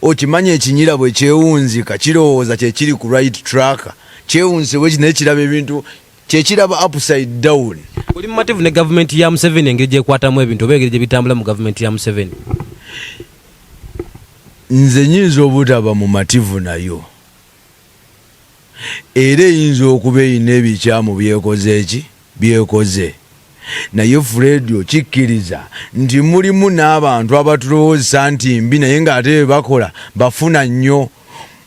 Okimanyi ekinyira bwe kyewunzika kirowooza kyekiri ku right track, kyewunzise bweki, naye kiraba ebintu kyekiraba upside down. Oli mumativu ne gavumenti ya Museveni, engeri gyekwatamu ebintu oba engeri gye bitambula mu gavumenti ya Museveni? Nze nyinza obutaba mumativu nayo, era eyinza okuba erina ebikyamu byekoze eki byekoze, naye Fred, okikkiriza nti mulimu n'abantu abatulowoozesa nti mbi, naye ng'ate bye bakola bafuna nnyo.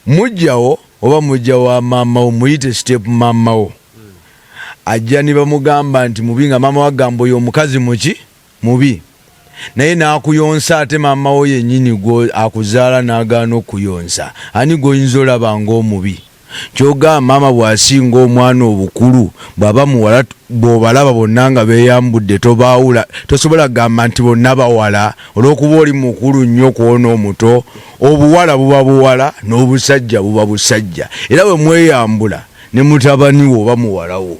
Mujjawo oba mujja wa maama wo, muyite step maama wo, ajja ne bamugamba nti mubi, nga maama wagamba oyo omukazi muki mubi, naye n'akuyonsa, ate maama wo yennyini gwe akuzaala n'agaana okuyonsa, ani gw'oyinza olaba ng'omubi? Kyogamba maama bw'asinga omwana obukulu, bw'aba muwala, bw'obalaba bonna nga beeyambudde tobaawula, tosobola kugamba nti bonna bawala olw'okuba oli mukulu nnyo kwona omuto. Obuwala buba buwala n'obusajja buba busajja, era bwe mweyambula ne mutabani wo oba muwala wo,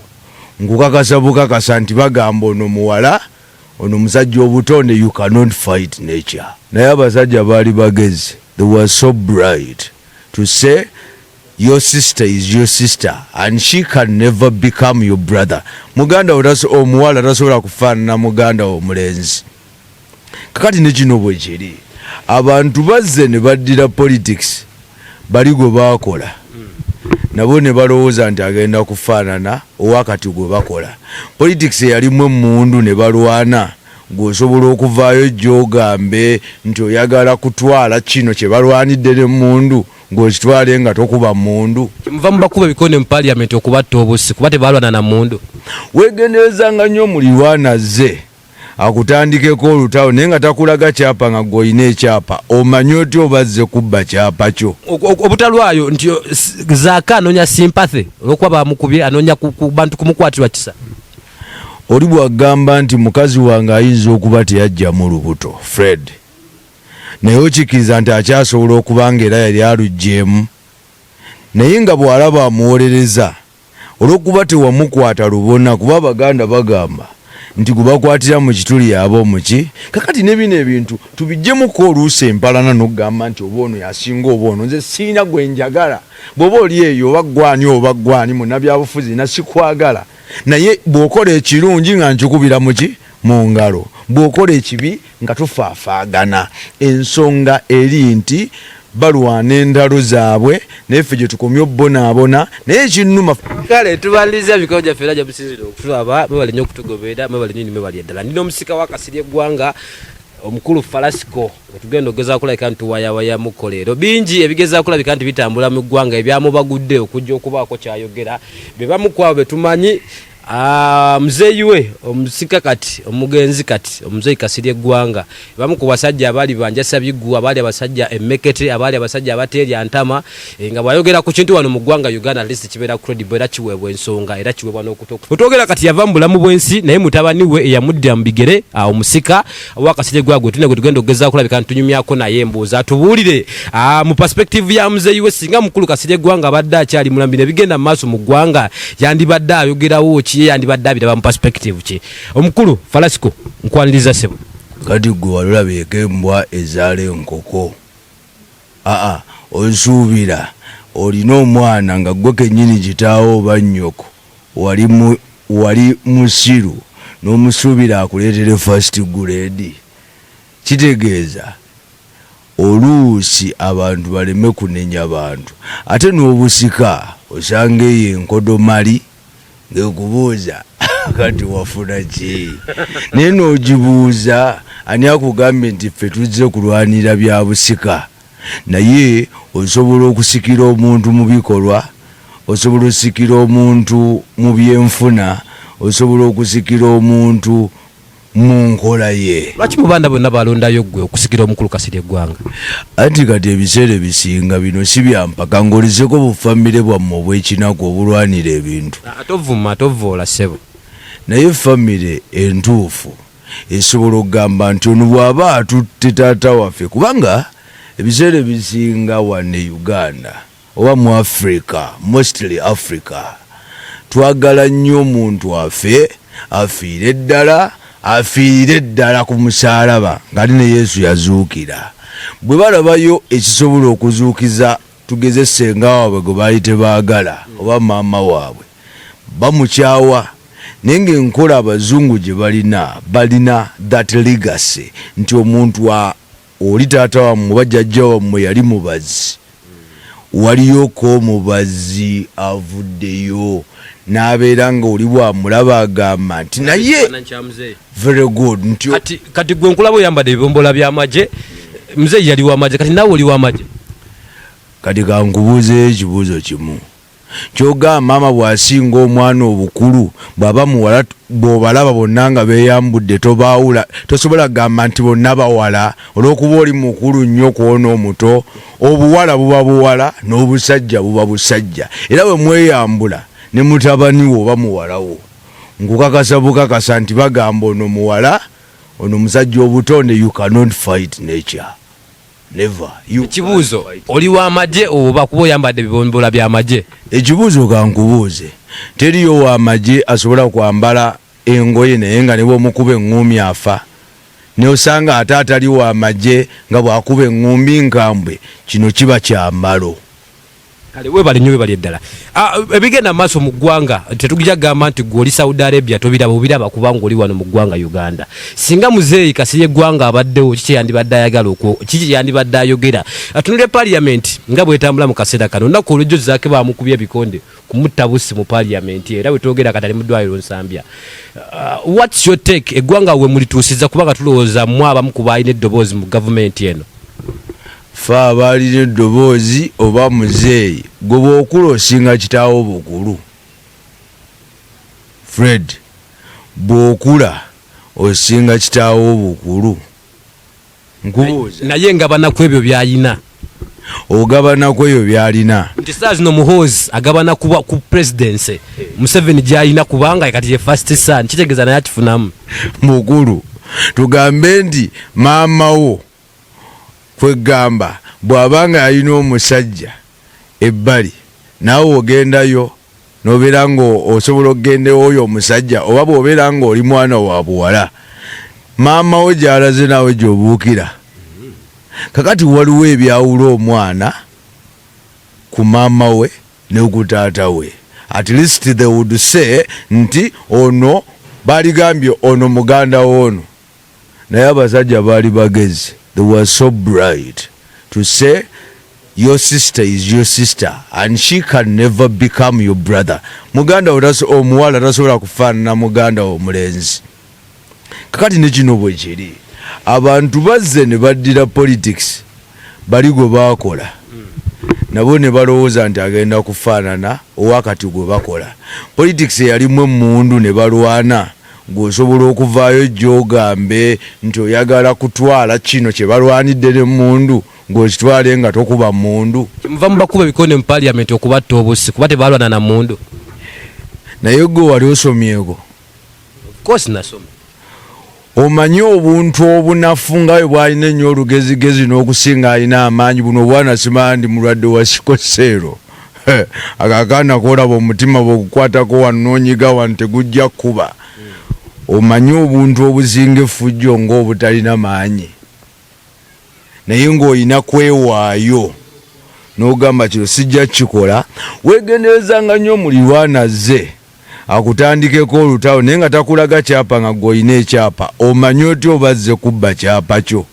nkukakasa bukakasa nti bagamba ono muwala, ono musajja. Obutonde, you cannot fight nature. Naye abasajja baali bagezi, they were so bright to say your sister is your sister and she can never become your brother. Muganda wo omuwala tasobola kufaanana muganda wo omulenzi. Kakati ne kino bwe kiri, abantu bazze ne baddira politics bali gwe baakola nabo ne balowooza nti agenda kufaanana owakati gwe bakola politics eyalimu emmundu ne balwana. Gweosobola okuvaayo gy'ogambe nti oyagala kutwala kino kye balwanidde n'emmundu, ng'okitwale nga tokuba mundu. Muva mubakuba ebikonde mu parliament okubatta obusi kuba tebalwana na mundu. Wegenderezanga nnyo mulirwana ze akutandikeko olutalo, naye nga takulaga kyapa, nga gwe olina ekyapa, omanyi otya obazze kubba kyapa kyo? Obutalwayo nti Zaaka anoonya sympathy olwokuba bamukubye, anoonya ku bantu kumukwatirwa kisa. Oli bwagamba nti mukazi wange ayinza okuba teyajjamu lubuto, Fred, naye okikkiriza nti akyasobola okuba nga era yali aluggyemu, naye nga bw'alaba amuwolereza olw'okuba tewamukwata lubona, kuba Abaganda bagamba nti gwe bakwatira mu kituli yaba omuki. Kakati ne bino ebintu tubigyemuko oluusi empalana n'okugamba nti oba ono yasinga oba ono. Nze siina gwe njagala. Bw'oba oli eyo, oba gwani oba gwani munnabyabufuzi, na sikwagala, naye bw'okola ekirungi nga nkikubira muki mu ngalo, bw'okola ekibi nga tufaafaagana. Ensonga eri nti balwana entalo zaabwe, naye ffe gye tukomye obbonaabona, naye ekinnuma. Kale tubaliriza emikolo gyaffe era gyemusinzira okutulaba. Mwebale nnyo okutugoberera, mwebale nnyo, mwebali eddala. Ndina omusika wa Kasirye Eggwanga, omukulu Falasiko, wetugenda okugezaako kulabika nti tuwayawayamuko leero bingi ebigezaako kulabika nti bitambula mu ggwanga, ebyamubagudde okujja okubaako kyayogera. Be bamu ku abo betumanyi. Muzeeyi we omusika kati omugenzi kati omuzeeyi Kasirye Eggwanga, bamu ku basajja abaali banjasa biggu, abaali abasajja emmekete, abaali abasajja abateerya ntama, nga bw'ayogera ku kintu wano mu ggwanga Uganda, at least kibeera credible era kiweebwa ensonga era kiweebwa n'okuto. Otwogera kati yava mu bulamu bw'ensi, naye mutabani we eyamuddira mu bigere, omusika wa Kasirye Eggwanga gwe tulina, gwe tugenda okugezaako kulabika nti tunyumyako naye embuuza, atubuulire mu perspective ya muzeeyi we, singa mukulu Kasirye Eggwanga abadde akyali mulamu, bino ebigenda mu maaso mu ggwanga yandibadde ayogerawo ki? Ye yandibadde abiraba mu perspective ki? Omukulu Falasiko, nkwaniriza ssebo. Kati gwe walolabyeko embwa ezaala enkoko? Aa, osuubira olina omwana nga gwe kennyini kitaawo oba nnyoko wali musiru, n'omusuubira akuleetere first grade? Kitegeeza oluusi abantu baleme kunenya bantu, ate n'obusika osanga eyo enkodomali ng'ekubuuza kati wafuna ki, naye n'ogibuuza ani akugambye nti ffe tuzze kulwanira bya busika? Naye osobola okusikira omuntu mu bikolwa, osobola osikira omuntu mu byenfuna, osobola okusikira omuntu mu nkola ye. Lwaki mu baana bonna balondayo ggwe okusikira omukulu Kasirye Eggwanga? Anti kati ebiseera ebisinga bino si byampaka ng'olizeko bufamire bwammwe obw'ekinaku obulwanira ebintu. Tovuma, tovoola ssebo. Naye famire entuufu esobola okugamba nti ono bw'aba atutte taata waffe, kubanga ebiseera ebisinga wano e Uganda oba mu Africa, mostly Africa, twagala nnyo omuntu afe, afiire ddala, afiirire ddala ku musaalaba, ng'ate ne Yesu yazuukira. Bwe balabayo ekisobola okuzuukiza, tugeze ssenga waabwe gwe baali tebaagala oba maama waabwe, bamukyawa. Naye ng'enkola abazungu gye balina, balina that legacy nti omuntu oli taata wammwe oba jjajja wammwe yali mubazzi, waliyoko omubazzi avuddeyo n'abeera nga oli bw'amulaba agamba nti naye very good nti kati gwe nkulaba oyambadde ebibombola by'amagye, muzeeyi yali w'amagye, kati naawe oli w'amagye. Kati kankubuuzeyo ekibuuzo kimu. Kyogamba maama bw'asinga omwana obukulu, bw'aba muwala, bw'obalaba bonna nga beeyambudde tobaawula, tosobola kugamba nti bonna bawala olw'okuba oli mukulu nnyo kw'ono omuto. Obuwala buba buwala n'obusajja buba busajja, era bwe mweyambula ne mutabani wo oba muwala wo, nkukakasa bukakasa nti bagamba ono muwala, ono musajja. Obutonde, you cannot fight nature, never. Ekibuuzo, oli w'amagye oba kuba oyambadde ebibombola by'amagye? Ekibuuzo kankubuuze, teriyo w'amagye asobola kwambala engoye naye nga ne bw'omukuba eŋŋuumi afa, n'osanga ate atali w'amagye nga bw'akuba eŋŋumbi nkambwe? Kino kiba kyambalo. Kale webale nnyo, webale ddala. Ebigenda mu maaso mu ggwanga, tetujja kugamba nti gwe oli Saudi Arabia tobiraba, obiraba kubanga oli wano mu ggwanga Uganda. Singa muzeeyi Kasirye eggwanga abaddewo, kiki yandibadde ayagala, kiki yandibadde ayogera? Atunulire parliament nga bwetambula mu kaseera kano. Olunaku olwejjo Zaake bamukubye ebikonde kumutta busi mu parliament, era bwetwogera kati ali mu ddwaliro Nsambya. What's your take eggwanga we mulituusiza, kubanga tulowooza mmwe abamu ku baalina eddoboozi mu gavumenti eno? Fe abaalina eddoboozi oba muzeeyi? Gwe bw'okula osinga kitaawo bukulu. Fred, bw'okula osinga kitaawo bukulu, nkubuuza. Naye ngabana ku ebyo by'ayina. Ogabana ku ebyo by'alina. Nti saa zino Muhoozi agabana ku presidency Museveni gy'alina, kubanga kati ye first son, kitegeeza naye akifunamu. Mukulu, tugambe nti maama wo, kwegamba bw'aba nga yalina omusajja ebbali, naawe ogendayo nobeera nga osobola okugenda oyo omusajja, oba bw'obeera nga oli mwana wa buwala, maama wo gy'alaze naawe gy'obuukira. Kakati waliwo ebyawula omwana ku maama we ne ku taata we. At least they would say nti ono baligambye ono muganda w'ono, naye abasajja baali bagezi, they were so bright to say your sister is your sister and she can never become your brother. Muganda wo omuwala tasobola kufaanana muganda wo omulenzi. Kakati ne kino bwe kiri, abantu bazze ne baddira politics bali gwe baakola nabo ne balowooza nti agenda kufaanana owakati gwe bakola politics eyalimu emmundu ne balwana. Gweosobola okuvaayo gy'ogambe nti oyagala kutwala kino kye balwanidde n'emmundu, ng'okitwale nga tokuba mmundu? Kyemuva mubakuba ebikonde mu parliament okubatta obusi, kuba tebalwana na mundu. Naye gwe wali osomyeko? Of course nasoma. Omanyi obuntu obunafu nga bwe bwalina ennyo olugezigezi n'okusinga alina amaanyi. Buno obwana simanya ndi mulwadde wa sickle cell. Ako akaana koolaba omutima bw'okukwatako wano n'onyiga wano tegujja kkuba. Omanyi obuntu obusinga effujjo ng'obutalina maanyi, naye ng'olina kwewaayo n'ogamba kino sijja kukikola. Weegenderezanga nnyo mulirwana azze akutandikeko olutalo naye nga takulaga kyapa, nga gwe olina ekyapa. Omanyi otya oba azze kubba kyapa kyo?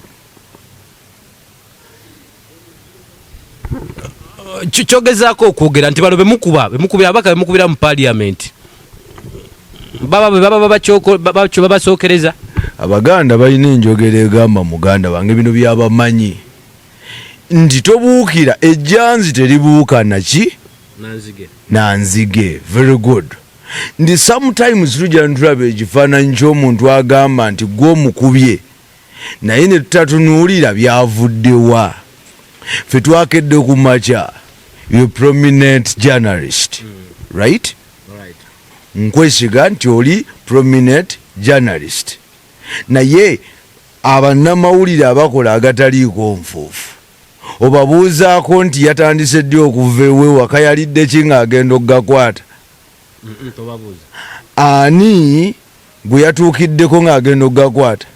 Kyogezaako okwogera nti bano bemukuba, bemukubira ababaka, bemukubira mu parliament, baba bwe baba babasookereza. Abaganda balina enjogera egamba, muganda wange, bino byabamanyi nti tobuukira ejjanzi teribuuka naki? Nanzige. Nanzige, very good. Nti sometimes tujja ntulaba ekifaananyi ky'omuntu agamba nti gwe omukubye, naye ne tutatunuulira byavuddewa. Ffe twakedde ku makya, you prominent journalist, right? Nkwesiga nti oli prominent journalist, naye abannamawulire abakola agataliiko nfuufu obabuuzaako nti yatandise ddi okuva ewe waka, yalidde ki ng'agenda okugakwata, ani gwe yatuukiddeko ng'agenda okugakwata?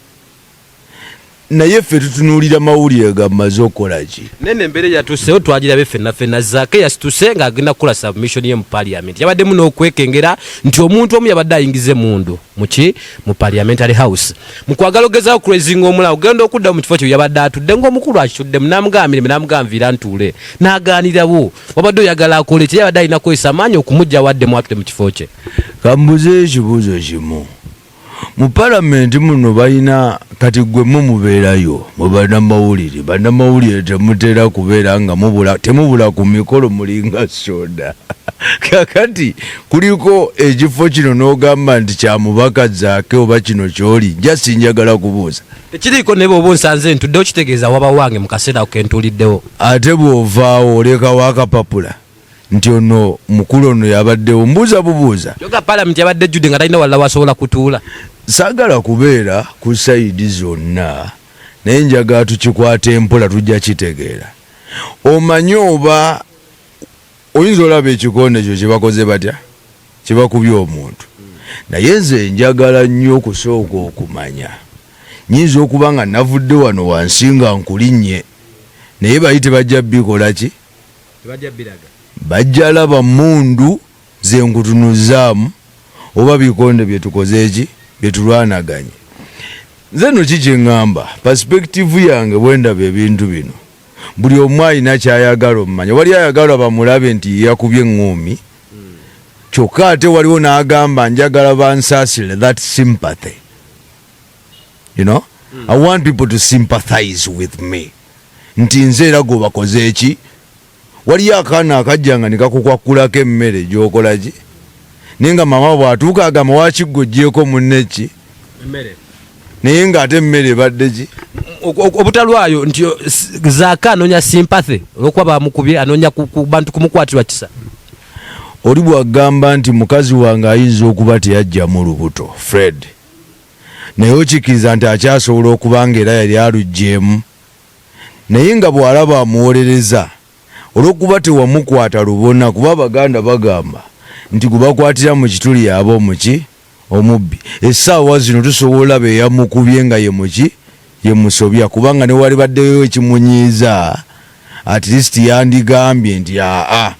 Naye ffe tutunuulira mawulire gamaze okukola ki? Nene embeera eyatuusewo twagirabe ffenna ffenna. Zaake yasituse ng'agenda kukola submission ye mu parliament, yabaddemu n'okwekengera nti omuntu omu yabadde ayingiza emmundu muki mu parliamentary house mu kwagala ogezaako kuraisinga omulawo ogenda okudda mu kifo kye yabadde atudde ng'omukulu akituddemu, n'amugamba mirembe, n'amugamba nviira ntuule, n'agaanirawo. Wabadde oyagala akole kye? Yabadde alina kukozesa amaanyi okumugja waddemu atudde mu kifo kye. Kambuze ekibuuzo kimu. Mu palamenti muno balina kati gwe mu mubeerayo mu bannamawulire, bannamawulire temutera kubeera nga mubula, temubula ku mikolo, mulinga soda. Kakati kuliko ekifo kino n'ogamba nti kya mubaka Zaake oba kino kyoli, jasi njagala kubuuza. Tekiriiko, naye bw'oba onsanze ntuddewo kitegeeza waba wange mu kaseera ako kentuuliddewo. Ate bw'ovaawo olekawo akapapula nti ono mukulu ono yabaddewo? Mbuuza bubuuza. Kyoga palamenti yabadde ejjudde nga talina walala wasobola kutuula. Saagala kubeera ku side zonna, naye njagala tukikwata empola, tujja kitegeera. Omanyi oba oyinza olaba ekikonde ekyo kyebakoze batya, kyebakubye omuntu, naye nze njagala nnyo okusooka okumanya. Nyinza okuba nga navudde wano wansi nga nkulinnye, naye bali tebajja bikola ki, bajja laba mundu ze nkutunuzaamu oba bikonde byetukoze eki byetulwanaganye. Nze no ki kyeŋŋamba, perspective yange bwendaba ebintu bino, buli omu alina kyayagala omumanya. Wali ayagala bamulabe nti yakubye eŋŋuumi, kyokka ate waliwo n'agamba njagala bansaasire, that sympathy. I want people to sympathize with me nti nze era gwe bakoze eki. Waliyo akaana akajja nga nekakukwakulako emmere gyokola ki, naye nga mama bw'atuuka agamba wakiggo ogyeko munne ki, naye ng'ate emmere ebadde ki. Obutalwayo nti Zaake anoonya sympathy olwokuba bamukubye, anoonya ku bantu kumukwatirwa kisa. Oli bw'agamba nti mukazi wange ayinza okuba teyajjamu lubuto, Fred, naye okikkiriza nti akyasobola okuba nga era yali aluggyemu, naye nga bw'alaba amuwolereza olw'okuba tewamukwata lubona, kuba Abaganda bagamba nti gwe bakwatira mu kituli yaba omuki omubbi. Essaawa zino tusobola olaba eyamukubye nga ye muki ye musobya, kubanga ne wali baddeyo ekimunyiiza, at least yandigambye nti aa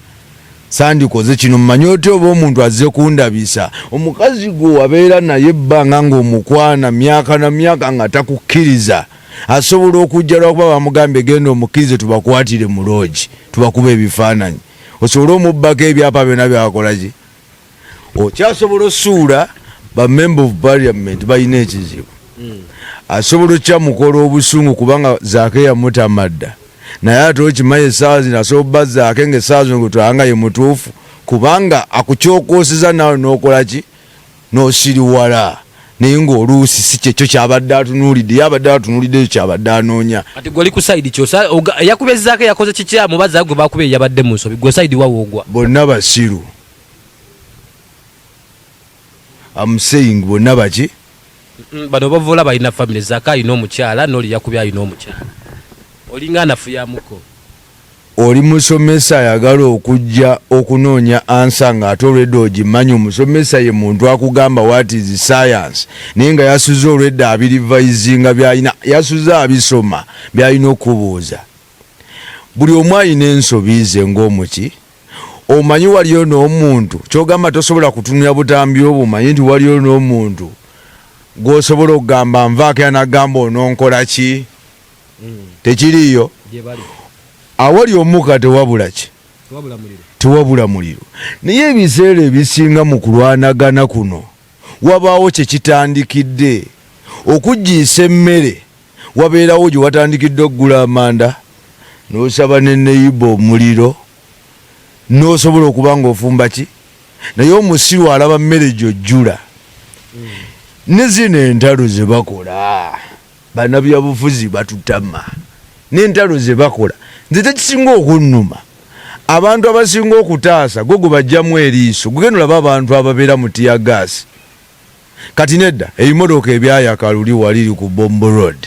sandikoze kino. Mmanyi otya oba omuntu azze kundabisa? Omukazi gwe wabeera naye ebbanga ng'omukwana myaka na myaka nga takukkiriza, asobola okujja lwakuba bamugambye genda omukkirize tubakwatire mu lodge, tubakuba ebifaananyi, osobole omubbako ebyapa byonna byakola ki. Okyasobola osuula ba member of parliament balina ekizibu, asobola okyamukola obusungu kubanga Zaake yamutamadda, naye ate okimanyi essaawa zino asobola obba Zaake nga essaawa zino gwetwala nga ye mutuufu, kubanga akukyokoseza naawe n'okola ki n'osiriwala, naye ng'oluusi si kyekyo kyabadde atunuulidde, ye abadde atunuulidde ekyo kyabadde anoonya. Kati gwe oli ku side ki? Eyakubye Zaake yakoze kikyamu oba Zaake gwe bakubye yabadde mu nsobi? Gwe side wa woogwa? Bonna basiru. I'm saying bonna baki. Bano bavoola balina family. Zaake alina omukyala, n'oli yakubye alina omukyala. Olinga anafuyamuko. Oli musomesa ayagala okujja okunoonya answer ng'ate olwedda ogimanyi. Omusomesa ye muntu akugamba what is science, naye nga yasuze olwedda abirivayizinga byalina, yasuze abisoma byalina okubuuza. Buli omu alina ensobi ze ng'omuki. Omanyi waliyo n'omuntu kyogamba tosobola kutunula butambi obwo, omanyi nti waliyo n'omuntu gw'osobola okugamba nvaako era n'agamba ononkola ki. Tekiriiyo awali omuka tewabula ki, tewabula muliro. Naye ebiseera ebisinga mu kulwanagana kuno wabaawo kye kitandikidde okuggiisa emmere, wabeerawo gye watandikidde okugula amanda n'osaba ne neyiba omuliro n'osobola okuba ng'ofumba ki, naye omusiru alaba mmere gy'ojjula. Ne zino entalo ze bakola bannabyabufuzi batutama n'entalo ze bakola. Nze tekisinga okunnuma, abantu abasinga okutaasa gwe gwe bajjamu eriiso. Gugenda olaba abantu ababeera mu tear gas kati nedda ebimotoka ebyayaka luli waliri ku Bombo Road,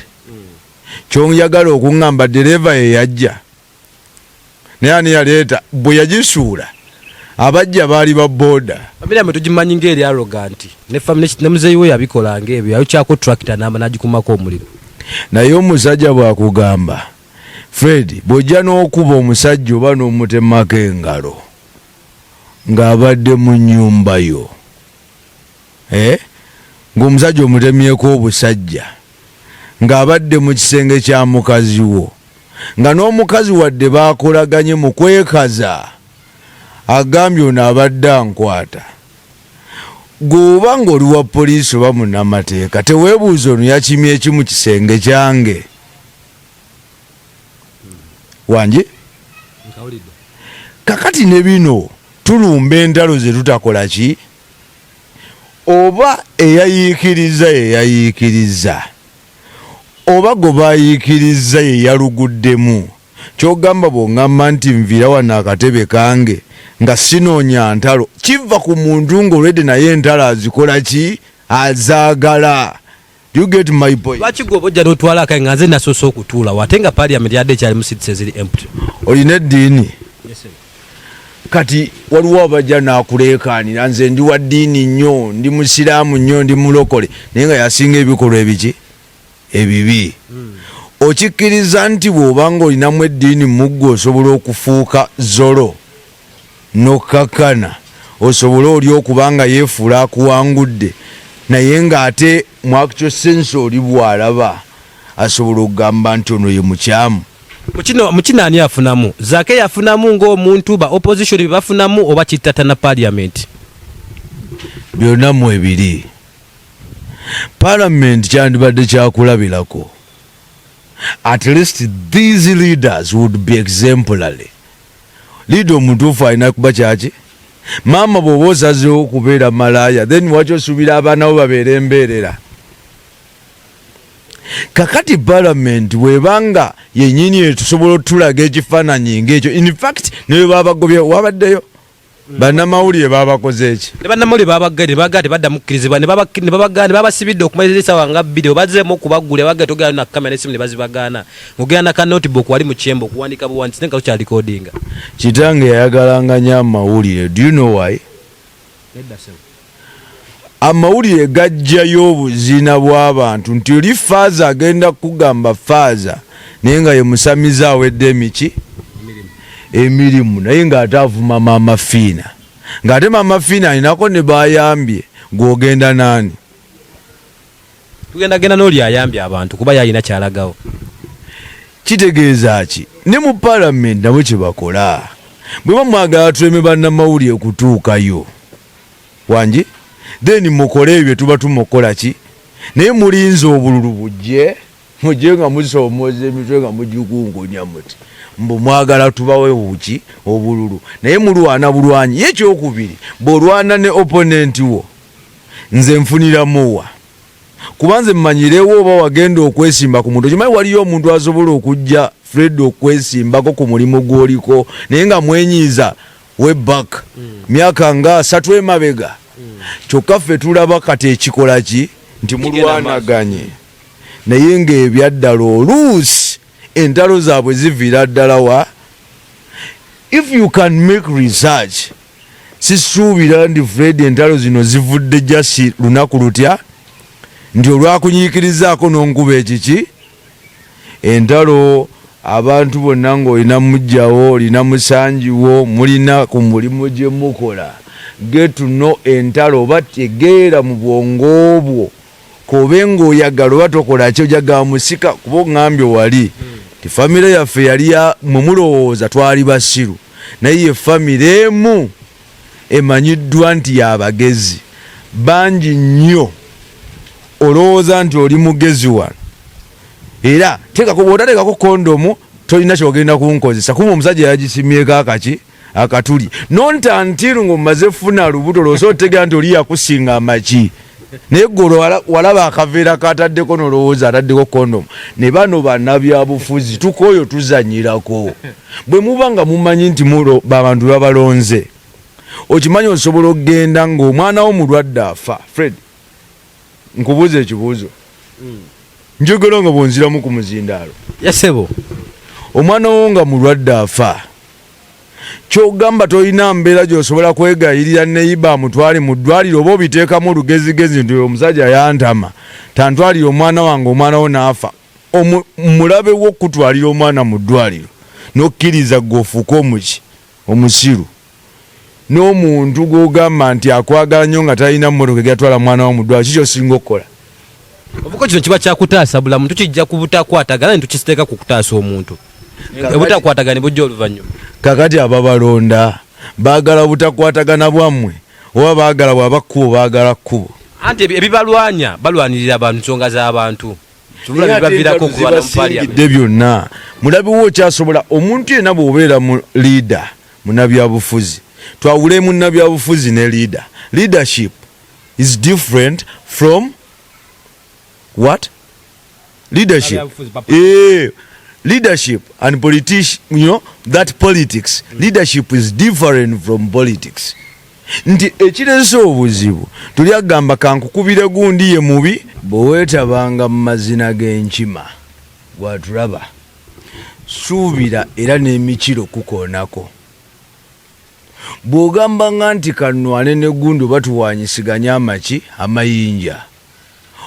kyonjagala okuŋŋamba dereva ye yajja, naye ani yaleeta bwe yagisuula? Abajja baali ba boda. Family yamwe tugimanyi ng'eri arrogant, ne family ne muzeeyi we yabikola ng'ebyo, yayokyako tractor namba n'agikumako omuliro. Naye omusajja bw'akugamba, Fred, bw'ojja n'okuba omusajja oba n'omutemako engalo ng'abadde mu nnyumba yo, eh? Ng'omusajja omutemyeko obusajja ng'abadde mu kisenge kya mukazi wo, nga n'omukazi wadde baakolaganye mu kwekaza agambye ono abadde ankwata. Gwe oba ng'oli wa poliisi oba munnamateeka, teweebuuza ono yakimye ki mu kisenge kyange? Wangi kakati ne bino tulumba entalo ze tutakola ki, oba eyayiikiriza yeyayiikiriza oba gwe bayiikiriza ye yaluguddemu. Kyogamba bw'oŋŋamba nti nviira wano akatebe kange nga sinoonya ntalo, kiva ku muntu ng'olwedde naye entalo azikola ki, azaagala. Do you get my point? Lwaki gwe oba ojja n'otwala akaye nga nze nasoose okutuulawo, ate nga parliament yadde ekyali mu seats eziri empty? Olina eddiini? Kati waliwo abajja n'akuleekaanira, nze ndi wa ddiini nnyo, ndi musiraamu nnyo, ndi mulokole, naye nga yasinga ebikolwa ebiki ebibi. Okikkiriza nti bw'oba ng'olinamu eddiini muggwe osobola okufuuka zolo n'okkakkana, osobole oli okuba nga yeefuula akuwangudde, naye ng'ate mu actual sense oli bw'alaba asobola okugamba nti ono ye mukyamu. Mu kino ani afunamu? Zaake yafunamu ng'omuntu, ba opposition bye bafunamu, oba kittatana parliament? Byonna mu ebiri. Parliament kyandibadde kyakulabirako. At least these leaders would be exemplary. Leader omutuufu alina kuba kyaki? Maama, bw'oba osazeewo okubeera malaaya, then waki osuubira abaana bo babeere embeerera? Kakati parliament bwebanga yenyini etusobola otulaga ekifaananyi ngaekyo, in fact ne bwe babagobye wabaddeyo bannamawulire babakoze eki? Ne bannamawulire babaggaire, ne bagaa tebaddamu kukkirizibwa, ne babagaana, ne babasibidde okumaliriza essaawa nga 2. Obazeemu okubaggulira, bagga togenda na kamera n'essimu ne bazibagaana, ng'ogenda na ka notebook wali mu chamber okuwandiika buwandiisi, naye nga tokyalikodinga. Kitange yayagalanga nnyo amawulire. Do you know why? Nedda ssebo. Amawulire gajjayo obuzina bw'abantu nti oli faaza agenda kugamba faaza, naye nga ye musamize awedde emiki emirimu, naye ng'ate avuma Maama Fiina, ng'ate Maama Fiina alinako ne bayambye. Gw'ogenda naani? Tugenda genda n'oli ayambye abantu, kuba yalina kyalagawo. Kitegeeza ki? Ne mu palamenti nabo kye bakola, bwe bamwagala tuleme bannamawulire kutuukayo, wangi, then mukole ebyo bye tuba tumukola ki, naye mulinze obululu bujje, mujje nga musoomooza emitwe nga mugikungunya muti mbu mwagala tubawe buki obululu, naye mulwana bulwanyi. Ye ekyokubiri, bw'olwana ne opponent wo, nze nfuniramuwa? Kuba nze mmanyirewo oba wagenda okwesimba ku muntu. Okimanyi waliyo omuntu asobola okujja, Fred, okwesimbako ku mulimu gw'oliko, naye nga mwenyiiza way back myaka nga 30 emabega. Kyokka ffe tulaba kati ekikola ki nti mulwanaganye, naye ng'ebyaddala oluusi entalo zaabwe ziviira ddala wa. If you can make research, sisuubira nti Fred entalo zino zivudde just lunaku lutya nti olwakunyiikirizaako n'onkuba ekiki. Entalo abantu bonna ng'olina mujjawo, olina musangiwo, mulina ku mulimu gye mukola, get to know entalo oba tegeera mu bwongo bwo kobe ng'oyagala oba tokola ki, ojagala musika. Kuba oŋŋambye wali ti famire yaffe yali ya mwe mulowooza twali basiru, naye ye famire emu emanyiddwa nti yabagezi bangi nnyo. Olowooza nti oli mugezi wano, era teekako, bw'otateekako kondomu tolina kyogenda kunkozesa, kuba omusajja yagisimyeko akaki akatuli nontantiru ng'omaze funa lubuto, lwosa otegeera nti oli yakusinga amaki. Naye gwe walaba akaveera kataddeko nolowooza ataddeko kondomu. Ne bano bannabyabufuzi tukooyo tuzanyirako. Bwe muba nga mumanyi nti mulo babantu babalonze, okimanyi osobola okugenda ng'omwana wo mulwadde afa. Fred, nkubuuza ekibuuzo, njogera nga bwonziramu ku muzindaalo. Yasebo. Omwana wo nga mulwadde afa, kyogamba tolina mbeera gy'osobola kwegayirira neyiba amutwale mu ddwaliro, oba obiteekamu olugezigezi nti oyo omusajja yantama, tantwalire omwana wange, omwana wo n'afa? Mulabe wo okutwalira omwana mu ddwaliro n'okkiriza gwe ofuuke omuki omusiru, n'omuntu gw'ogamba nti akwagala nnyo nga talina mmotoka egatwala mwana wo mu ddwaliro, kiki osinga okukola? Obuko kino kiba kyakutaasa bulamu, tukijja ku butakwatagana ne tukiteeka ku kutaasa omuntu. Obutakwatagana ne bujja oluvannyuma. Kakati ababalonda baagala butakwatagana bwammwe oba baagala bwaba kkubo, baagala kkubo? Anti ebibalwanya balwanirira abantu, nsonga z'abantu. Zibasingidde byonna. Mulabiwo okyasobola omuntu yenna bw'obeera mu leader munabyabufuzi, twawule munnabyabufuzi ne leader. Leadership is different from what? Leadership, leadership and politics, you know that politics, leadership is different from politics. Nti ekireese obuzibu, tuli agamba kankukubire gundi ye mubi. Bwe weetabanga mu mazina g'enkima gwatulaba, suubira era n'emikiro kukoonako. Bw'ogambanga nti kanwane ne gundi oba tuwanyisiganye amaki amayinja,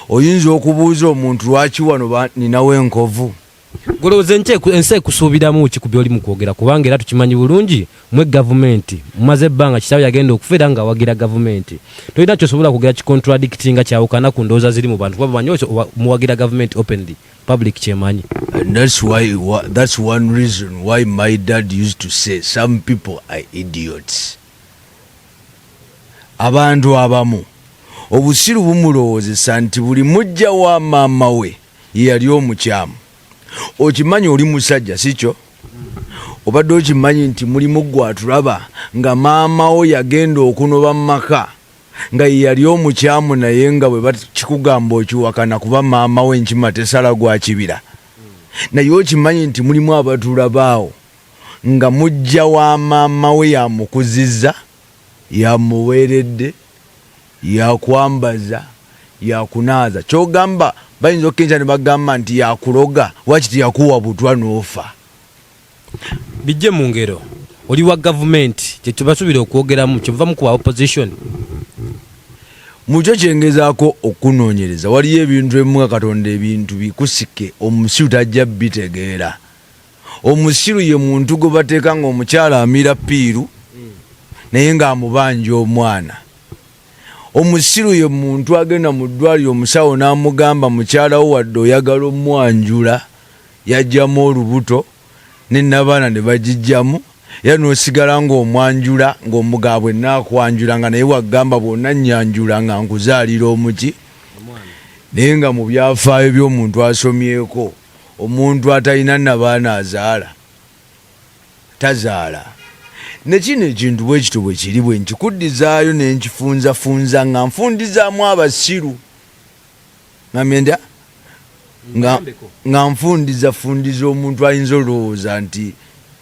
oyinza okubuuza omuntu lwaki wano ninawo enkovu. Golowooza ensi ekusuubiramu ki ku byoli mu kwogera? Kubanga era tukimanyi bulungi mwe gavumenti mumaze ebbanga, kitaawe yagenda okufa era ng'awagira gavumenti. Tolina kyosobola kwogera kicontradictinga, kyawukana ku ndowooza ziri mu bantu, kuba bamanyi muwagira gavumenti openly, public kyemanyi. And that's one reason why my dad used to say some people are idiots. Abantu abamu obusiru bumulowoozesa nti buli mujja wa maama we ye yali omukyamu. Okimanyi oli musajja, si kyo? Obadde okimanyi nti mulimu gwatulaba nga maama wo yagenda okunoba mu maka nga ye yali omukyamu, naye nga bwe bakikugamba okiwakana kuba maama we enkima tesala gwa kibira. Naye okimanyi nti mulimu abatulabaawo nga mujja wa maama we yamukuzizza, yamuweeredde, yakwambaza, yakunaaza, kyogamba bayinza okukenca ne bagamba nti yakuloga, waki teyakuwa butwa n'ofa? Bijje mu ngero, oli wa gavumenti, kyetubasuubira okwogeramu kyemuva mukuba opposition. Mukyo kyengezaako okunoonyereza, waliyo ebintu ebimu nga Katonda ebintu bikusike, omusiru tajja bitegeera. Omusiru ye muntu gwe bateeka nga omukyala amira pill naye ng'amubanja omwana. Omusiru ye muntu agenda mu ddwaliro, omusawo n'amugamba mukyala wo wadde oyagala omwanjula yajjamu olubuto nenabaana ne bagijjamu, era n'osigala ng'omwanjula ng'omugabwe naakwanjula nga naye wagamba bwonna nnyanjula nga nkuzaalira omuki, naye nga mu byafaayo by'omuntu asomyeko, omuntu atalina nabaana azaala tazaala. Ne kino ekintu bwe kityo bwe kiri, bwe nkikuddizaayo ne nkifunzafunza nga nfundizaamu abasiru, ngambye nti nga nfundizafundiza omuntu ayinza olowooza nti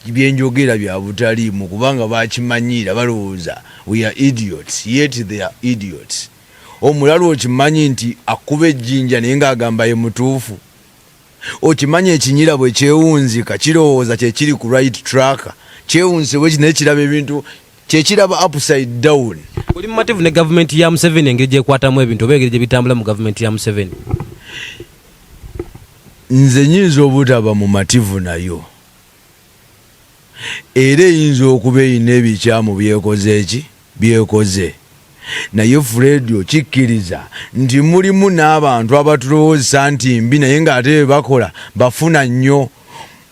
byenjogera bya butaliimu, kubanga bakimanyiira, balowooza we are idiots, yet they are idiots. Omulalu okimanyi nti akuba ejjinja naye ng'agamba ye mutuufu. Okimanyi ekinyira bwe kyewunzika kirowooza kyekiri ku right track, kyewunzise bweki naye kiraba ebintu kyekiraba upside down. Oli mumativu ne gavumenti ya Museveni, engeri gyekwatamu ebintu oba engeri gye bitambula mu gavumenti ya Museveni? Nze nyinza obutaba mumativu nayo, era eyinza okuba erina ebikyamu byekoze eki byekoze, naye Fred, okikkiriza nti mulimu n'abantu abatulowoozesa nti mbi, naye ng'ate bye bakola bafuna nnyo.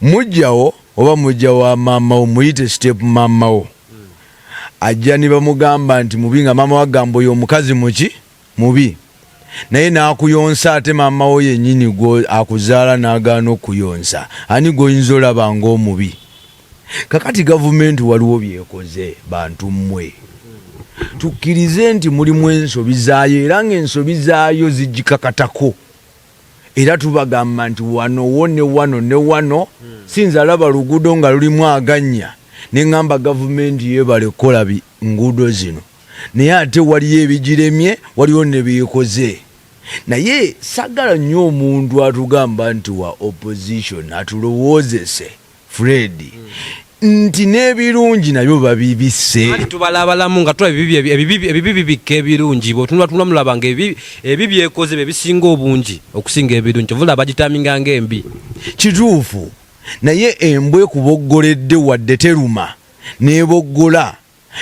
Mujjawo oba mujja wa maama wo, muyite step maama wo, ajja ne bamugamba nti mubi, nga maama wagamba oyo omukazi muki mubi, naye n'akuyonsa, ate maama wo yennyini gwe akuzaala n'agaana okuyonsa, ani gw'oyinza olaba ng'omubi? Kakati gavumenti waliwo byekoze, bantu mmwe tukkirize nti mulimu ensobi zaayo, era ng'ensobi zaayo zigikakatako, era tubagamba nti wano wo ne wano ne wano. Sinza alaba luguudo nga lulimu agannya ne ŋŋamba gavumenti yeebale kukola nguudo zino, naye ate waliyo ebigiremye, waliwo ne byekoze. Naye sagala nnyo omuntu atugamba nti wa opposition atulowoozese, Fred. Nti n'ebirungi nabyo babibisse. Anti tubalabalamu nga tulaba ebibi bibikka ebirungi. Bw'otunula tunula mulaba nga ebi byekoze bye bisinga obungi okusinga ebirungi, kyova olaba bagitaminga ng'embi. Kituufu, naye embwa ekuboggoledde wadde teruma n'eboggola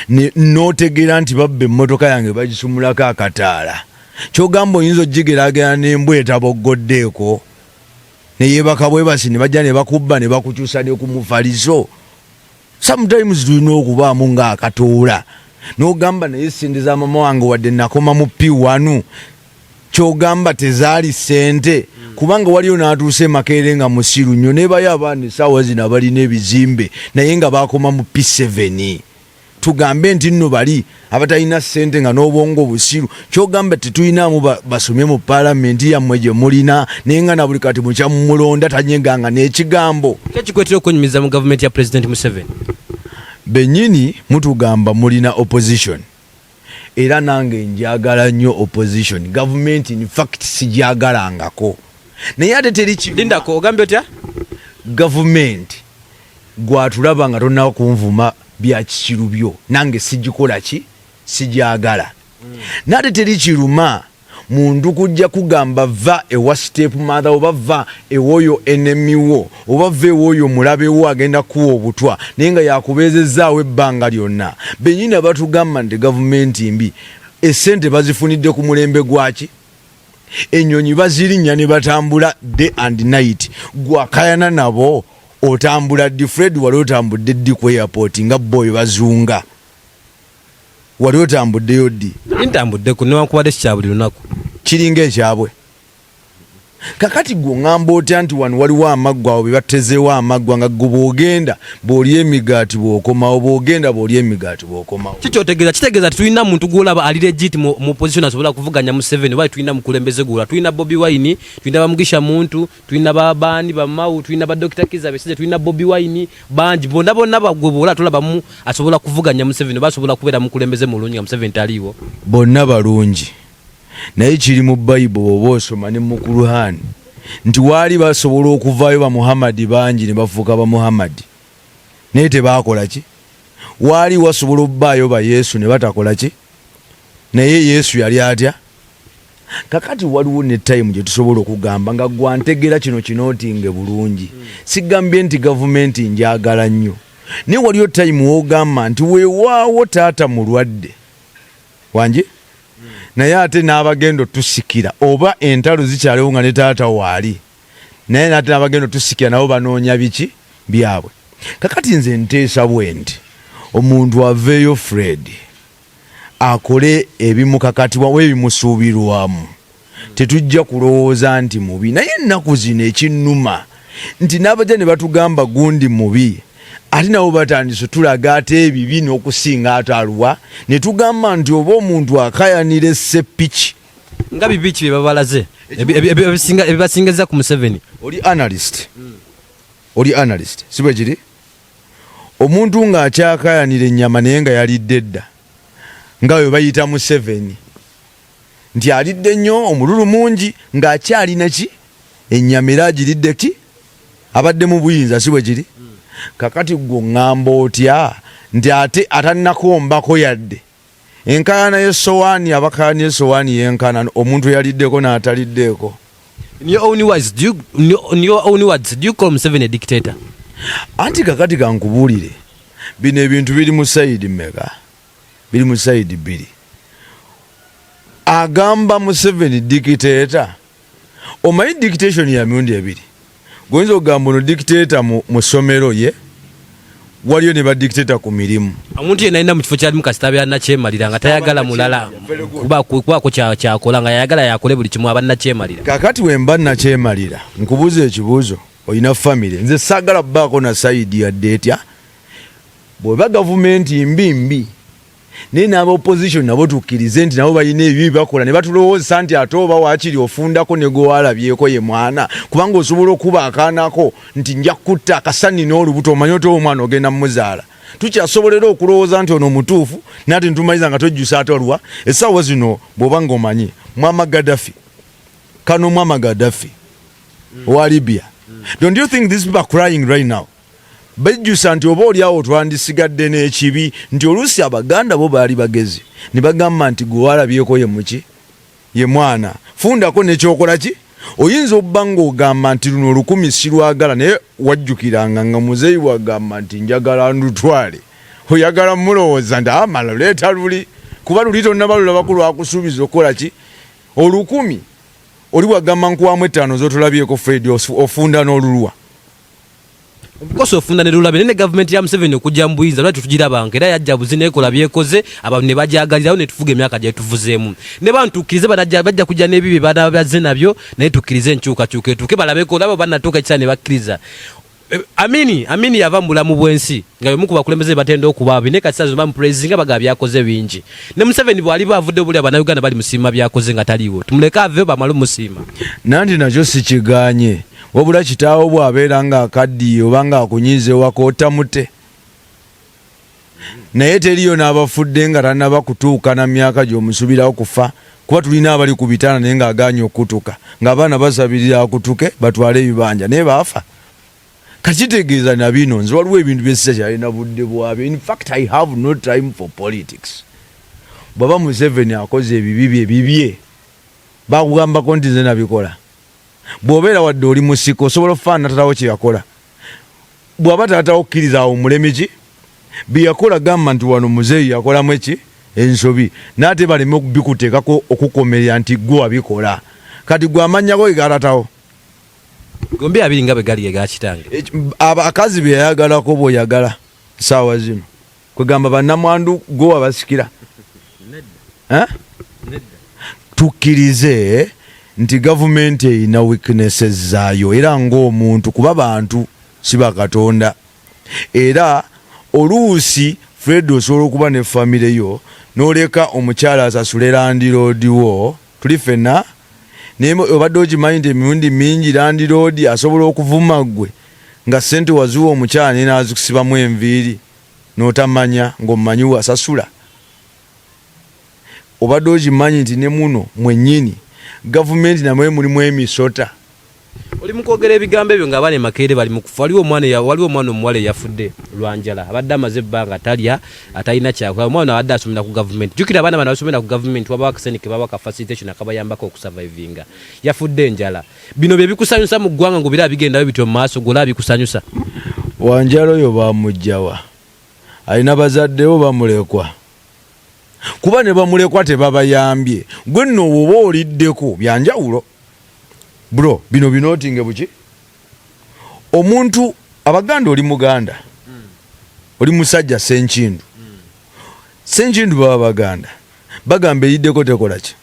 n'otegeera nti babba emmotoka yange bagisumulako akataala, ky'ogamba oyinza ogigeraageranya n'embwa etaboggoddeeko neyeebaka bwebasi ne bajja ne bakubba ne bakukyusa ne ku mufaliso. Sometimes tulina okubaamu ng'akatoola n'ogamba naye ssente za mama wange wadde nakoma mu P1, ky'ogamba tezaali ssente, kubanga waliyo n'atuusa emakeere nga musiru nnyo nebayo abaana essaawa zino abalina ebizimbe naye nga bakoma mu P7. Tugambe nti nno bali abatalina ssente nga n'obwongo busiru, kyogamba tetulinamu basomye mu paalamenti yammwe gye mulina, naye nga na buli kati mukyamumulonda tanyeganga n'ekigambo. Kyekikwetera okwenyumiza mu gavumenti ya Pulezidenti Museveni? Bennyini mutugamba mulina opposition, era nange njagala nnyo opposition. Gavumenti in fact sijagalangako, naye ate teri Lindako, ogambye otya? Gavumenti gwatulaba nga tonnaba kunvuma bya kisiru byo, nange sigikola ki, sijagala. Nate teri kiruma muntu kujja kugamba va ewa step mother oba va ewoyo enemy wo oba va ewoyo mulabe wo agenda kuwa obutwa, naye nga yakubeezezaawo ebbanga lyonna. Benyini abatugamba nti gavumenti mbi, esente bazifunidde ku mulembe gwaki? Ennyonyi bazirinnya ne batambula day and night, gwakayana nabo otambula ddi? Fred, wali otambudde ddi ku airport nga boy bazunga? Wali otambuddeyo ddi? Ntambuddeku newankubadde si kya buli lunaku. Kiringa ekyabwe. Kakati gwe oŋŋamba otya nti wano waliwo amaggwa, awo be batezeewo amaggwa nga gwe bw'ogenda bw'olya emigaati bw'okomawo, bw'ogenda bw'olya emigaati bw'okomawo? Kikyotegeeza, kitegeeza tulina muntu gwolaba ali legit mu position asobola kuvuganya Museveni, oba tulina mukulembeze gwola? Tulina Bobi Wine, tulina bamugisha muntu, tulina babaani bamawu, tulina ba Dr. Kiza Besigye, tulina Bobi Wine, bangi bonna bonna bagwe bwola tulabamu asobola kuvuganya Museveni oba asobola kubeera mukulembeze mulungi nga Museveni taliiwo. Bonna balungi, naye kiri mu Bayibuli oba osoma ne mu Kuruhani nti waali basobola okuvaayo bamuhammadi bangi ne bafuuka bamuhammadi, naye tebaakola ki? Waali wasobola okubaayo ba Yesu ne batakola ki? Naye Yesu yali atya? Kakati waliwo ne time gye tusobola okugamba nga gwantegera kino kinootinge bulungi. Sigambye nti gavumenti njagala nnyo, naye waliyo time w'ogamba nti weewaawo taata mulwadde wangi, naye ate n'abagenda otusikira oba entalo zikyaliwo nga ne taata waali, naye nate n'abagenda otusikira nabo banoonya biki byabwe. Kakati nze nteesa bwe nti omuntu aveeyo, Fred, akole ebimukakatibwa oba ebimusuubirwamu, tetujja kulowooza nti mubi. Naye ennaku zino ekinnuma nti n'abajja ne batugamba gundi mubi, ate nabo batandise tulaga ate ebibi n'okusinga ate aluwa, ne tugamba nti oba omuntu akayanira essepiki. Nga bibi ki bye babalaze ebibasingaza ku Museveni? Oli analyst, oli analyst, si bwe kiri? Omuntu ng'akyakayanira ennyama naye nga yalidde dda, nga bwe bayita Museveni nti alidde nnyo omululu mungi ng'akyalina ki ennyama era agiridde ki, abadde mu buyinza, si bwe kiri? Kakati gwe oŋŋamba otya nti ate atannakombako yadde enkaayana y'essowaani, abakaayana essowaani yenkana omuntu eyaliddeko n'ataliddeeko? In your own words, do you call Museveni a dictator? Anti kakati kankubuulire, bino ebintu biri mu side mmeka? Biri mu side bbiri. Agamba Museveni dictator, omanyi dictation ya mirundi ebiri. Goyinza okugamba ono dictator mu ssomero, ye waliyo ne badictator ku mirimu. Omuntu yenna alina mu kifo kyalimu kasita abeera nakyemalira nga tayagala mulala kubaako kyakola, nga yayagala yakole buli kimu, aba nakyemalira. Kakati wemba nakyemalira, nkubuuza ekibuuzo, olina famire? Nze saagala kubaako na side yadde etya. Bweba gavumenti mbi mbi, naye n'aba opposition nabo tukkirize nti nabo balina ebibi bakola, ne batulowooza nti ate oba waakiri ofundako ne gwe walabyeko ye mwana, kubanga osobola okuba akaanako nti nja kutta akasani n'olubuto, omanyi oti omwana ogenda mumuzaala. Tukyasobolera okulowooza nti ono mutuufu, naye ate ntumaliza nga twejjusa ate olwa essaawa zino. Bw'oba ng'omanyi Mwama Gaddafi, kano Mwama Gaddafi owa Libya, don't you think these people are crying right now? Bejjusa nti oba oli awo twandisigadde n'ekibi, nti oluusi Abaganda bo baali bagezi ne bagamba nti gwe walabyeko ye muki, ye mwana, fundako nekyokola ki. Oyinza obba ng'ogamba nti luno olukumi sirwagala, naye wajjukiranga nga muzeeyi wagamba nti njagala ndutwale, oyagala mulowooza nti amala leeta luli, kuba luli tonnabalulabako lwakusuubiza okukola ki olukumi. Oli bwagamba nkuwamu 5 z'otolabyeko, Fred, ofunda n'olulwa. Obukosa ofunda ne lulabe. Naye ne gavumenti ya Museveni okujja mu buyinza, lwaki tetugirabanga? Era yajja buzi nekola byekoze, abantu ne bajagalirawo ne tufuga emyaka gye tuvuzeemu. Ne bantu tukkirize banajja, bajja kujja n'ebibi banaaba bazze nabyo, naye tukkirize enkyukakyuka etuuke, balabeko labo bannatuuka ekiseera ne bakkiriza. Amini yava mu bulamu bw'ensi nga y'omu ku bakulembeze batenda okuba ababi, naye kati saa zino bamupurezinga, bagaba byakoze bingi. Ne Museveni bw'aliba avudde buli, Abannayuganda balimusiima byakoze nga taliiwo. Tumuleke aveeyo bamale omusiima. Nanti nakyo sikigaanye, wabula kitaawo bw'abeera ng'akaddiye oba ng'akunyiiza ewaka otamute, naye teriyo n'abafudde nga tannaba kutuuka na myaka gy'omusuubirawo kufa, kuba tulina abali ku bitanda naye ng'agaanye okutuka, ng'abaana basabirira akutuke batwale ebibanja, naye baafa. Kakitegeeza na bino nze waliwo ebintu bye sikyalina budde bwabyo. In fact, I have no time for politics. Bw'aba Museveni akoze ebibi bye bibye, bakugambako nti nze nabikola. Bw'obeera wadde oli musika osobola okufaanana taatawo kye yakola. Bw'aba taatawo kkiriza awo mulemi ki bye yakola, gamba nti wano muzeeyi yakolamu eki ensobi, naye ate baleme okubikuteekako okukomerera nti gwe wabikola. Kati gwe amannya go ge gatatawo gombi abiri nga bwe gali ge ga kitange. Abakazi be yayagalako bw'oyagala ssaawa zino kwegamba bannamwandu gwe wabasikira. Tukkirize nti gavumenti erina weaknesses zaayo, era ng'omuntu, kuba bantu si bakatonda. Era oluusi Fred osobola okuba ne famire yo n'oleka omukyala asasule landiroodi wo, tuli ffenna, naye obadde okimanyi nti emirundi mingi landiroodi asobola okuvuma ggwe nga ssente waziwa omukyala naye n'azikusibamu enviiri n'otamanya ng'omumanyi wasasula. Obadde okimanyi nti ne muno mwennyini gavumenti namwe mulimu emisota. Oli mu kwogera ebigambo ebyo ng'abaana e Makerere bali mu kufa. Waliwo omwana, waliwo omwana omuwala eyafudde lwa njala, abadde amaze ebbanga talya, atalina kyakola. Omwana abadde asomera ku gavumenti. Jjukira abaana bano abasomera ku gavumenti wabawo akasente ke bawa ka facilitation akabayambako okusurvivinga. Yafudde enjala. Bino bye bikusanyusa mu ggwanga ng'obiraba bigendayo bityo mu maaso, gwe olaba bikusanyusa? Wanjala oyo bamuggya wa? Alina bazadde bo bamulekwa? Kuba ne bamulekwa tebabayambye. Gwe nno oba oliddeko byanjawulo. Bro, bino binootinge buki? Omuntu Abaganda, oli Muganda, oli musajja Ssenkindu. Ssenkindu baba Baganda, bagamba eriddeko tekola ki?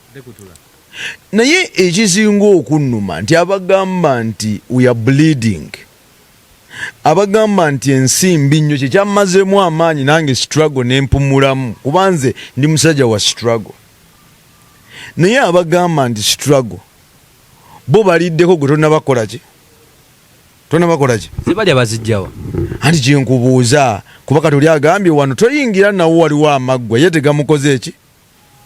Naye ekisinga okunnuma nti abagamba nti we are bleeding, abagamba nti ensi mbi nnyo, kyekyammazeemu amaanyi nange struggle nempumulamu, kuba nze ndi musajja wa struggle. Naye abagamba nti struggle bo baliddeko, gwe tonnabakola ki? Tonnabakola ki? Zebalya bazijjawa? Anti kyenkubuuza, kuba kati oli agambye wano toyingira nawo waliwo amaggwa, ye tegamukoze eki?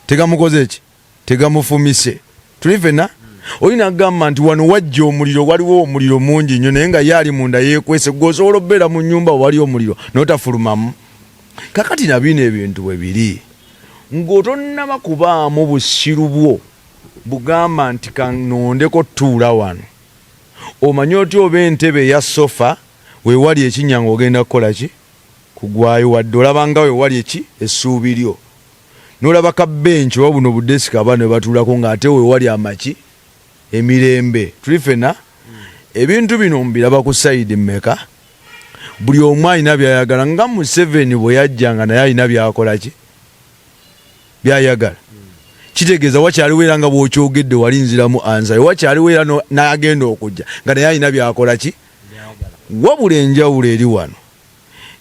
Tegamukoze eki? Tegamufumise. Tuli ffenna? Oli nagamba nti wano wajja omuliro, waliwo omuliro mungi nnyo, naye nga ye ali munda yeekwese. Gwe osobola okubeera mu nnyumba wali omuliro n'otafulumamu? Kakati na bino ebintu bwe biri, ng'otonnaba kubaamu busiru bwo bugamba nti kanondeko ttuula wano, omanye otya oba entebe eya sofa wewali ekinnya ng'ogenda kukola ki? Kugwayo. Wadde olaba nga wewali eki essuubi lyo, n'olaba ka bench oba buno budesika abaana we batuulako ng'ate wewali amaki emirembe. Tuli ffenna? Ebintu bino mbiraba ku sayidi mmeka? Buli omu alina by'ayagala, nga Museveni bwe yajja nga naye alina by'akola ki by'ayagala. Kitegeeza wakyaliwo, era nga bw'okyogedde wali nziramu ansayo, wakyaliwo era n'agenda okujja nga naye alina by'akola ki. Wabula enjawulo eri wano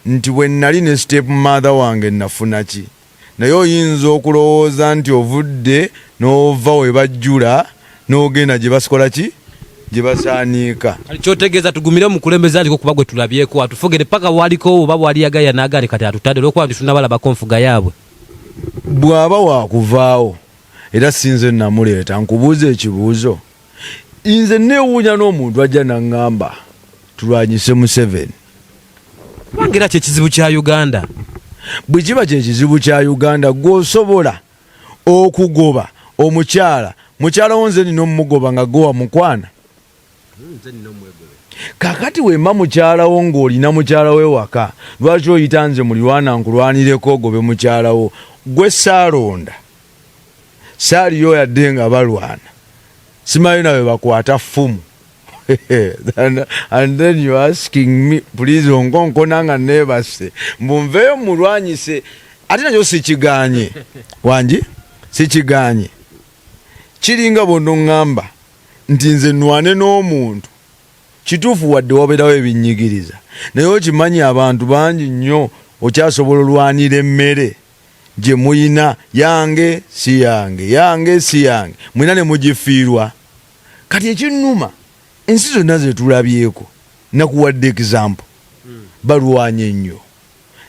nti bwe nali ne step mother wange nafuna ki, naye oyinza okulowooza nti ovudde n'ova we bajjula n'ogenda gye basikola ki, gye basaaniika. Kati kyotegeeza tugumire omukulembeze aliko, kuba gwe tulabyeko atufugire paka waliko, oba bwali yagaya n'agaali kati atutadde olwokuba nti tunabalabako nfuga yaabwe. Bw'aba wakuvaawo, era si nze namuleeta. Nkubuuza ekibuuzo, nze neewuunya n'omuntu ajja n'aŋŋamba tulwanyise Museveni. Kubanga era kyekizibu kya Uganda. Bwe kiba kyekizibu kya Uganda, gwe osobola okugoba omukyala, mukyala wo nze nina omumugoba nga gwe wamukwana. Kakati wemba mukyala wo ng'olina mukyala we waka, lwaki oyita nze mulirwana nkulwanireko ogobe mukyala wo gwe saalonda? Saaliyo yadde nga balwana, simanyi nawe bakwata ffumu and then you asking me, please, onkonkona nga neebase mbu nveeyo mulwanyise. Ate nakyo sikiganye, wangi sikiganye. Kiringa bw'onoŋŋamba nti nze nwane n'omuntu. Kituufu, wadde wabeerawo ebinyigiriza, naye okimanyi abantu bangi nnyo okyasobola olwanira emmere gye muyina, yange si yange, yange si yange, mwina ne mugifiirwa. Kati ekinnuma, ensi zonna zetulabyeko, nakuwadde example, balwanye nnyo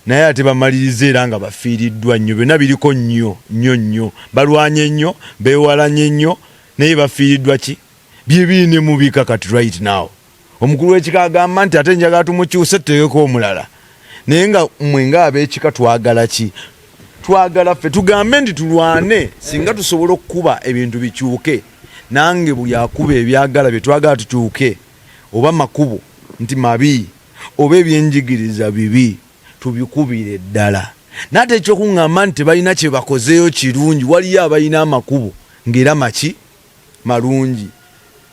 naye ate bamaliriza era nga bafiiriddwa nnyo. Byonna biriko nnyo nnyo nnyo, balwanye nnyo, beewalanye nnyo, naye bafiiriddwa. Ki byebiine mu bika kati right now? Omukulu w'ekika agamba nti ate njagala tumukyuse, tuteekeko omulala. Naye nga mmwe ng'ab'ekika twagala ki? Twagala ffe tugambe nti tulwane, singa tusobola okukuba ebintu bikyuke. Nange buli akuba ebyagala bye twagala tukyuke, oba makubo nti mabi oba ebyenjigiriza bibi, tubikubire ddala. Naate ekyokuŋŋamba nti tebalina kye bakozeeyo kirungi, waliyo abalina amakubo ng'era maki malungi.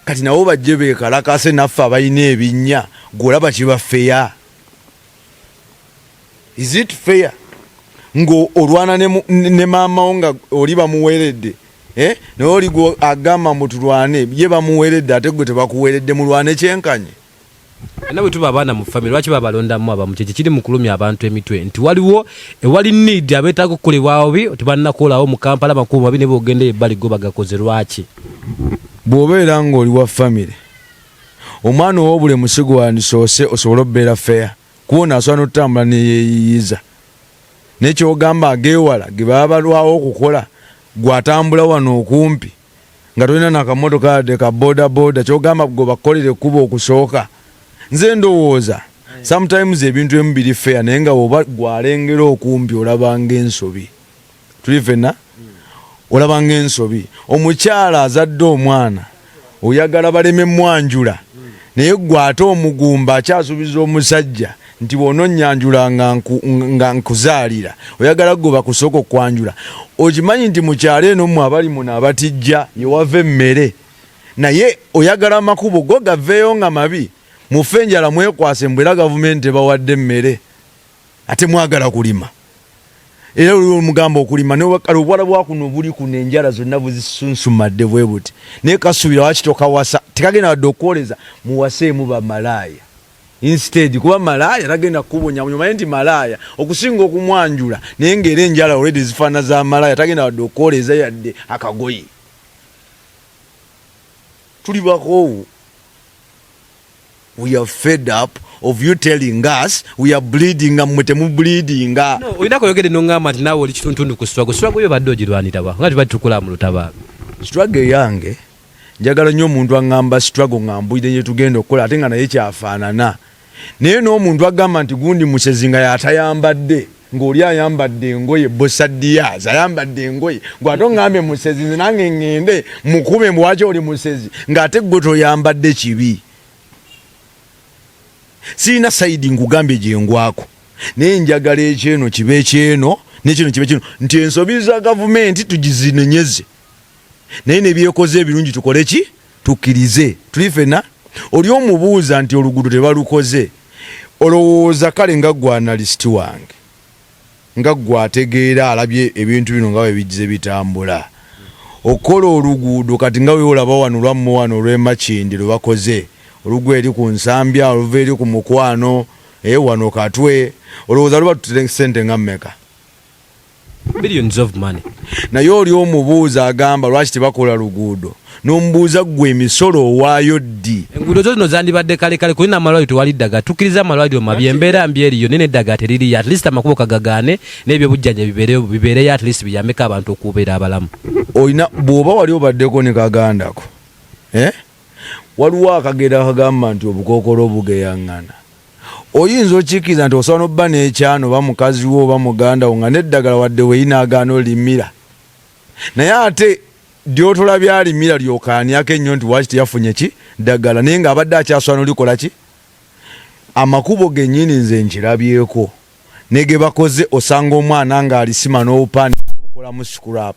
Kati nabo bajje beekalakase naffe abalina ebinnya. Gw'olaba kiba fair? Is it fair ng'olwana ne maama wo nga oli bamuweredde, eh? Naye oli gwe agamba mbu tulwane, ye bamuweredde ate gwe tebakuweredde, mulwane kyenkanye? Era bwe tuba abaana mu family, lwaki babalondamu abamu? Kyekyo kiri mu kulumya abantu emitwe nti waliwo ewali need abeetaaga okukolebwawo bi tebannakolawo mu Kampala. Makubo mabi, ne bwogenda ebbali go bagakoze. Lwaki? Bw'obeera ng'oli wa family, omwana ow'obulemu si gwe wandisoose osobole okubeera fair, kuba ono asobola n'otutambula neyeeyiyiza. Naye kyogamba ageewala ge baba balwawo okukola, gw'atambula wano okumpi nga tolina nakamotoka yadde ka boda boda, kyogamba gwe bakukolera ekkubo okusooka? Nze ndowooza sometimes ebintu ebimu biri fair, naye nga oba gwalengera okumpi olabanga ensobi. Tuli fenna olabanga ensobi. Omukyala azadde omwana oyagala baleme mwanjula, naye gwe ate omugumba akyasuubiza omusajja nti bw'ononnyanjula nga nkuzaalira, oyagala gwe bakusooka okwanjula. Okimanyi nti mukyalo eno mmwe abali muno abatijja yewava emmere, naye oyagala amakubo go gaveeyo nga mabi, mufe enjala, mwekwase mbu era gavumenti ebawadde emmere. Ate mwagala kulima, era oli omugamba okulima kale obuwala bwakuno buli kuno enjala zonna buzisunsumadde bwe buti, naye kasuubira waki tokawasa, tekagenda wadde okwoleza. Muwaseemu bamalaaya instead, kuba malaaya tagenda kukubonyabonya. Omanyi nti malaaya okusinga okumwanjula, naye ngaera enjala already zifaana za malaaya, tagenda wadde okwoleza yadde akagoye. Tuli bakoowu. We are fed up of you telling us we are bleeding nga mmwe temubleedinga. No, olina koyogere noŋŋamba nti naawe oli kituntundu ku struggle. Struggle yo badde ogirwanira wa nga tubadde tukola mu lutabaalo? Struggle yange, njagala nnyo omuntu aŋŋamba struggle nga mbulire gye tugenda okukola, ate nga naye kyafaanana. Naye n'omuntu agamba nti gundi musezi nga yatayambadde, ng'oli ayambadde engoye, bosadiyas ayambadde engoye, gwe ate oŋŋambye musezi, nze nange ŋŋende mukube mbu waki oli musezi ng'ate gwe toyambadde kibi. Sirina side nkugambye gyengwako, naye njagala ekyeno kibe ekyeno nekyeno kibe kyeno, nti ensobi za gavumenti tugizinenyeze, naye nebyekoze ebirungi tukole ki? Tukkirize. Tuli fenna. Oli omubuuza nti oluguudo tebalukoze, olowooza kale nga gwe analyst wange, nga gwe ategeera, alabye ebintu bino nga bwe bijze bitambula, okukola oluguudo kati nga weolaba wano lwammwe wano olw'emakindi lwe bakoze, olugwa eri ku Nsambya, oluva eri ku Mukwano, wano Katwe, olowooza luba tutere sente nga mmeka? Billions of money. Naye oli omubuuza agamba lwaki tebakola luguudo, n'omubuuza gwe emisolo owaayo ddi? Enguudo zo zino zandibadde kale kale kulina amalwaliro, tewali ddagala. Tukkiriza amalwaliro mabi, embeera mbi eriyo, naye n'eddagala teririyo. At least amakubo kagagaane n'ebyobujjanjabi bibeereyo, at least biyambeko abantu okubeera abalamu. Olina bw'oba wali obaddeko ne kagandako, eh? Waliwo akagera akagamba nti obukookolo bugeyaŋŋana. Oyinza okikkiriza nti osobola n'obba n'ekyana oba mukazi wo oba muganda wo nga n'eddagala wadde weyinaagaana olimira, naye ate lyotolabye alimira lyokaanyako ennyo nti waaki teyafunye ki ddagala, naye ng'abadde akyasobola n'olikola ki. Amakubo gennyini nze nkirabyeko ne ge bakoze, osanga omwana ng'alisima n'obupande abukolamu scrap,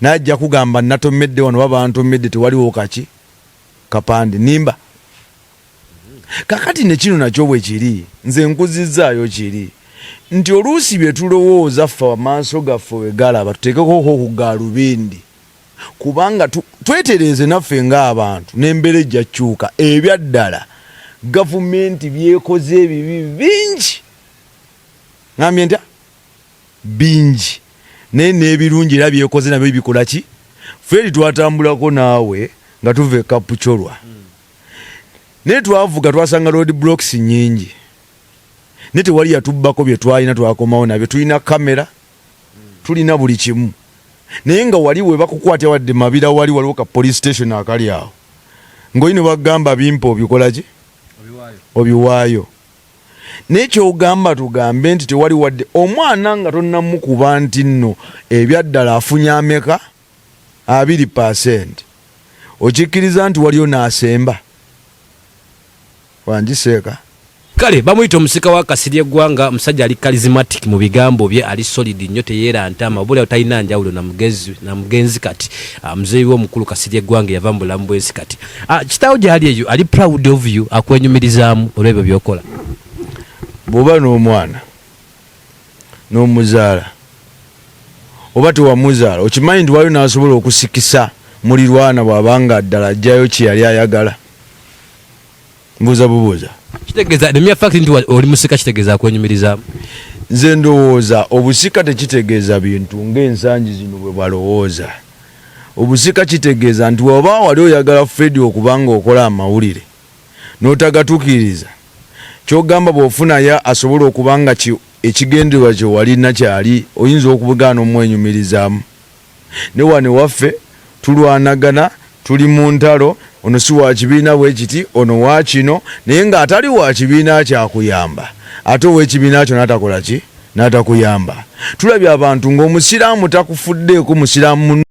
naye ajja kugamba natomedde wano oba bantomedde tewaliwo kaki kapande nimba. Kakati ne kino nakyo bwe kiri, nze nkuzizzaayo kiri nti oluusi bye tulowooza ffe amaaso gaffe we galaba tuteekeko ku gaalubindi, kubanga twetereeze naffe ng'abantu n'embeera ejja kyuka. Ebyaddala gavumenti byekoze ebibi bingi, ngambye ntya, bingi, naye n'ebirungi era byekoze nabyo bikola ki. Fred, twatambulako naawe nga tuva e Kapchorwa, naye twavuga twasanga road blocks nyingi, naye tewali yatubbako bye twalina. Twakomawo nabyo, tulina kamera, tulina buli kimu, naye nga wali we bakukwatya wadde mabira wali waliwo ka police station akali awo ng'oli ne bagamba bimpa obikola ki, obiwaayo. Naye kyogamba tugambe nti tewali wadde omwana nga tonnamukuba nti nno ebyaddala afunye ameka 20%, okikkiriza nti waliyo n'asemba wangiseeka? Kale bamuyita omusika wa Kasirye eggwanga. Musajja ali charismatic mu bigambo bye, ali solid nnyo, teyeera ntama, oba talina njawulo na mugezi na mugenzi. Kati muzeeyi we omukulu Kasirye eggwanga yava mu bulamu bw'ensi. Kati kitaawo gyali eyo ali proud of you, akwenyumirizaamu olw'ebyo by'okola? Bw'oba n'omwana n'omuzaala oba tewamuzaala, okimanyi nti waliwo n'asobola okusikisa mulirwana bw'abanga ddala ajjayo kye yali ayagala. Mbuuza bubuuza. Kitegeeza the mere fact nti oli musika kitegeeza akwenyumirizaamu? Nze ndowooza obusika tekitegeeza bintu ng'ensangi zino bwe balowooza. Obusika kitegeeza nti oba wali oyagala Fred okuba nga okola amawulire n'otagatuukiriza, kyogamba bw'ofunayo asobola okuba nga ekigendererwa kye walina kyali, oyinza okubugaana omwenyumirizaamu. Ne wano ewaffe tulwanagana, tuli mu ntalo, ono si wa kibiina bwe kiti, ono wa kino, naye ng'atali wa kibiina kyakuyamba, ate ow'ekibiina kyo n'atakola ki, n'atakuyamba. Tulabye abantu ng'omusiraamu takufuddeeko musiraamu.